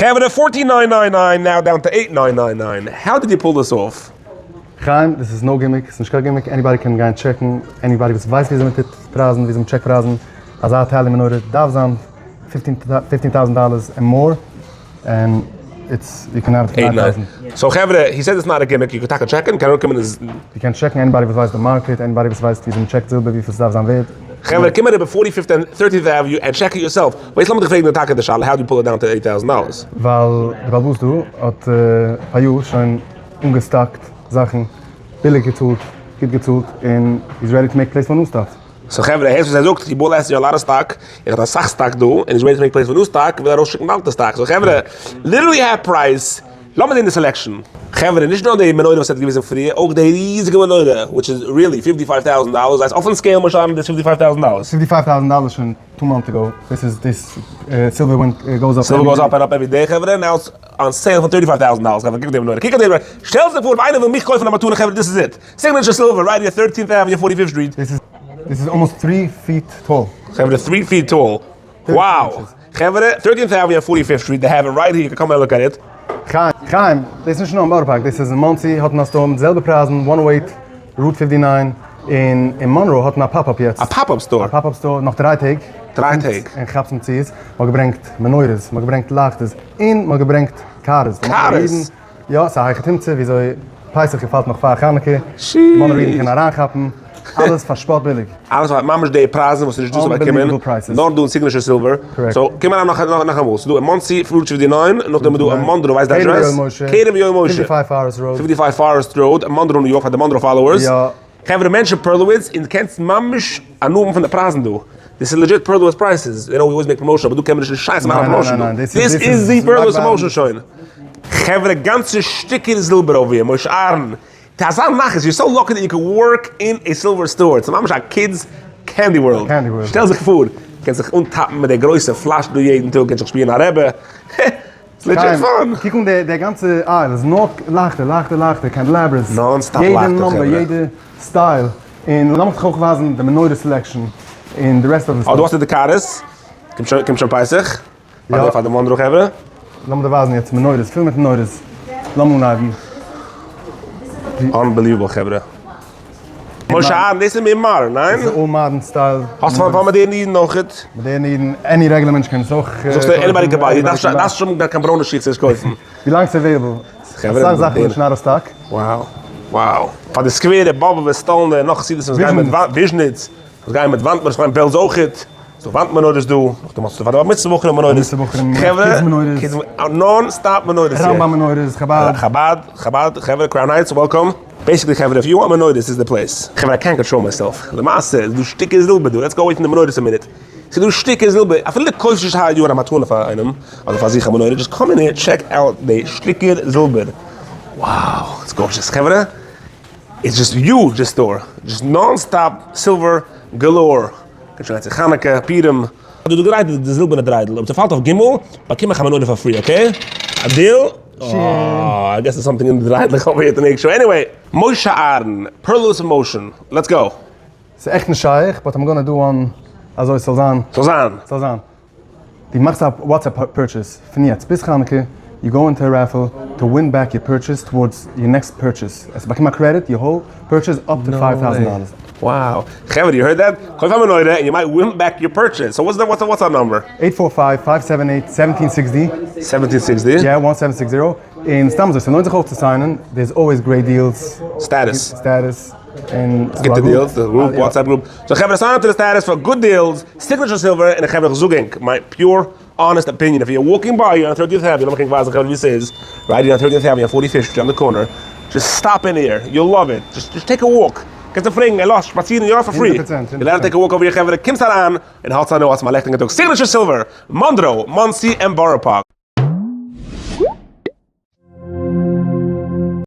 חברה forty nine nine nine now down to eight nine nine nine, how did you pull this off? חיים, דאס איז no gimmick, ס'איז נישט קיין gimmick, anybody קען גיין check ן, anybody וואס ווייסט וויאזוי מ'טוט פרייזן, וויאזוי מ'טשעקט פרייזן, אזא Italian מנורה דארף זיין fifteen thousand dollars and more, and it's you can have it for nine thousand. So חברה, he said it's not a gimmick, you can טאקע טשעקן, קען אראפקומען איז. דו קענסט טשעקן anybody וואס ווייסט די market, anybody וואס ווייסט וויאזוי מ'טשעקט זילבער וויפיל ס'דארף זיין ווערד. חברה, קום אריבער forty fifth and thirteenth avenue and check it yourself. Wait לאמיר דיך פרעגן די טאקע די שאלה, how do you pull it down to eight thousand dollars? ווייל די בעל הבית דא האט פאריאר שוין אנגעסטאקט זאכן, ביליג געצאלט, גוט געצאלט, און איז ready to make place for new stuff. So חברה, הערסט וואס ער זאגט, he bought last year a lot of stock, ער האט אסאך סטאק דא, און איז ready to make place for new stock, וויל ארויסשיקן די אלטע stock. So חברה, literally half price, לאמיר זען די selection. חברה, נישט נאר די מנורה וואס ער האט געוויזן פריער, אויך די ריזיגע מנורה, which is really fifty five thousand dollars, הייסט אויפן scale משל איז fifty five thousand dollars. Fifty five thousand dollars שוין two months ago, דאס איז דאס silver went goes up. Silver goes up and up every day חברה, now it's on sale for thirty five thousand dollars, חברה קוק די מנורה, קוק אויף די מנורה, שטעל זיך פאר אויב איינער וויל מיך קויפן א מתנה חברה this is it, Signature Silver right here thirteenth avenue forty fifth street. דאס איז דאס איז almost three feet tall. חברה three feet tall, wow, חברה thirteenth avenue and forty fifth street they have it right here you can come and look at it. חיים, חיים, דאס איז נישט נאר אין בארא פארק, דאס איז אין מאנסי האט מען א store מיט די זעלבע פרייזן, one oh eight route fifty nine, און אין מאנרא האט מען א pop-up יעצט. א pop-up store? א pop-up store נאך דריי טעג. דריי טעג. און כאפטס מציאות, מען האט געברענגט מנורות, מען האט געברענגט לייכטערס, און מען האט געברענגט cars. Cars? יא, ס'איז א היכי תמצא וויאזוי פסח געפאלט נאך פאר חנוכה, מאנרא אידן קענען אריינכאפן, אלעס פאר שפאט ביליג. אלעס פאר ממש די פרייזן וואס איז נישט דא צו באקומען, נאר דא אין Signature Silver, so קום אריין נאכאמאל, ס'איז דא אין מאנסי route fifty nine, נאכדעם איז דא אין מאנרא, ווייסט די אדרעס? כרם יואל משה, fifty five Forest Road, מאנרא ניו יארק פאר די מאנרא followers. חברה מענטשן פערלאוויץ און קענסט ממש הנאה האבן פון די פרייזן דא, דאס איז legit פערלאוויץ prices, you know we always make promotion אבער דא קען מען נישט נישט שייך צו מאכן א promotion דא, דאס איז די פערלאוויץ promotion שוין. חברה גאנצע שטיקער זילבער אויף ווי משה אהרן, טו אזא נחת, you're so lucky that you can work in a silver store, ס'איז ממש א kids candy world, שטעל זיך פאר, קענסט זיך אנטאפן מיט די גרויסע פלאש דא יעדן טאג, קענסט זיך שפירן א רעבע, Legit fun! קוק אן די גאנצע aisle איז נאר לייכטער לייכטער לייכטער candelabras, Non-stop יעדע לייכטער number חברה. יעדע style, און לאמיך דיך אויך ווייזן די מנורה selection און די rest of די אה דא האסטו די cars, קומט שוין קומט שוין פסח, יא. פאר די מאנרא חברה. לאמיר דיר ווייזן יעצט מנורות, פול מיט מנורות, לאמיר אנהייבן. Unbelievable חברה. משה אהרן דאס איז מער modern, ניין? דאס איז all modern style. האסט פאר פאר מאדערנע אידן אויכעט? מאדערנע אידן, any רעגולער מענטש קען עס אויך. זאגסטו anybody can buy, דארפסט נישט האבן קיין ברוינע שיך צו עס קויפן. ווילאנג ס'איז available. אסאך זאכן זענען שוין out of stock. Wow wow. פאר די סקווערע, באבובע, סטאלינע און נאך חסידות'ן וואס גייען מיט וויזשניץ, וואס גייען מיט וואנט, כ'מיין בעלז אויכעט. ס'דא וואנט מנורות דא, נאכדעם האסטו פאר די בר מצוה בחורים מנורות, חברה, Non-stop מנורות here. רמב"ם מנורות, חבד. חבד, חבד, חברה, קראון הייטס, welcome. Basically חברה, if you want מנורות is the place. חברה, איי קענט קאנטראל מיי סעלף. למעשה איז דא שטיקער זילבער דא, let's go away פון די מנורות א מינוט. ס'איז דא שטיקער זילבער, אפילו דו קויפסט נישט היי יאר א מתנה פאר איינעם, אדער פאר זיך א מנורה, just come in here check out די שטיקער זילבער. Wow, it's gorgeous חברה. It's just huge די store. Just non-stop silver galore. קומט שוין צו חנוכה, פורים. דא דא גרייט די זילבערנע דריידל, אויב ס'פאלט אויף גימל, באקום איך א מנורה פאר free, okay? א deal? אה, I guess there's something אין די דריידל, איך האב יעצט נישט sure, anyway. משה אהרן, פערלאוויץ promotion, let's go! ס'איז עכט נישט שייך, but I'm gonna do one אזוי ס'זאל זיין. ס'זאל זיין. ס'זאל זיין. דו מאכסט א WhatsApp purchase פון יעצט ביז חנוכה, you go into a raffle to win back your purchase towards your next purchase, עס באקומט א credit your whole purchase up to five thousand dollars. Wow. חברה you heard that? קויף א מנורה and you might win back your purchase. So what's the what's the WhatsApp number? Eight four five five seven eight seventeen sixty. Seventeen sixty? Yeah one seven six zero. און סתם אזוי ס'לוינט זיך אויך צו סיינען, there איז always great deals. Status. Status. און גוטע deals, די group, WhatsApp group. So חברה sign up to די status פאר good deals, Signature Silver, און חברה איך זאג ענק מיין pure honest opinion, if you walking by on thirtieth avenue, לאמיך ענק ווייזן חברה ווי ס'איז, right here on thirtieth avenue on forty fifth street on the corner, just stop in here, you'll love it, just just take a walk, קענסט פרעגן, ער לאזט שפאצירן יא פאר free, you let take a walk over here חברה, קומטס אריין און האטס הנאה, האטס א לעכטיגן טאג, Signature Silver, מאנדרא, מאנסי און בארא פארק.